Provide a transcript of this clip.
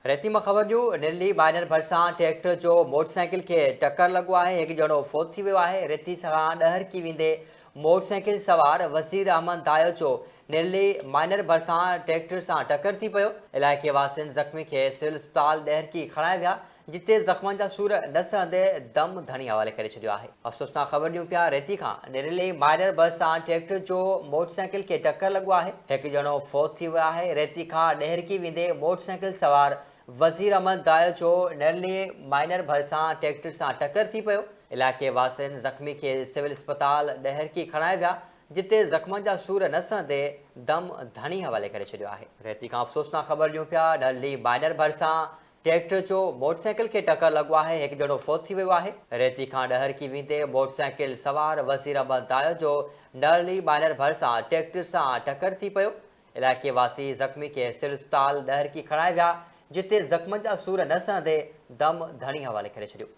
ريتي مان خبر ڏيون، نرلي مائنر ڀرسان ٽريڪٽر جو موٽرسائيڪل کي ٽڪر لڳو آهي، هڪ ڄڻو فوت ٿي ويو آهي، ريتي کان ڏهرڪي ويندي موٽرسائيڪل سوار وزير احمد دايو جو نرلي مائنر ڀرسان ٽريڪٽر سان ٽڪر ٿي پيو، علائقي واسين زخمي کي سول اسپتال ڏهرڪي کڻائي ويا، جتي زخمن جا سور نه سهندي دم ڌڻي حوالي ڪري ڇڏيو آهي. افسوسناڪ خبر ڏيون پيا ريتي کان نرالي مائنر بس سان ٽريڪٽر جو موٽرسائيڪل کي ٽڪر لڳو آهي، هڪ ڄڻو فوت ٿي ويو آهي، ريتي کان ڏهرڪي ويندي موٽرسائيڪل سوار وزير احمد دايو جو نرالي مائنر ڀرسان ٽريڪٽر سان ٽڪر ٿي پيو، علائقي واسين زخمي کي سول اسپتال ڏهرڪي کڻائي ويا، جتي زخمن جا سور نه سهندي دم ڌڻي حوالي ڪري ڇڏيو آهي. ريتي کان افسوسناڪ خبر ڏيون پيا نرالي مائنر ڀرسان ٽريڪٽر جو موٽرسائيڪل کي ٽڪر لڳو آهي، هڪ ڄڻو فوت ٿي ويو آهي. ريتي کان ڏهرڪي ويندي موٽرسائيڪل سوار وزير احمد دايو جو نرلي مائنر ڀرسان ٽريڪٽر سان ٽڪر ٿي پيو. علائقي واسي زخمي کي سول اسپتال ڏهرڪي کڻائي ويا، جتي زخمن جا سور نه سهندي دم ڌڻي حوالي ڪري ڇڏيو.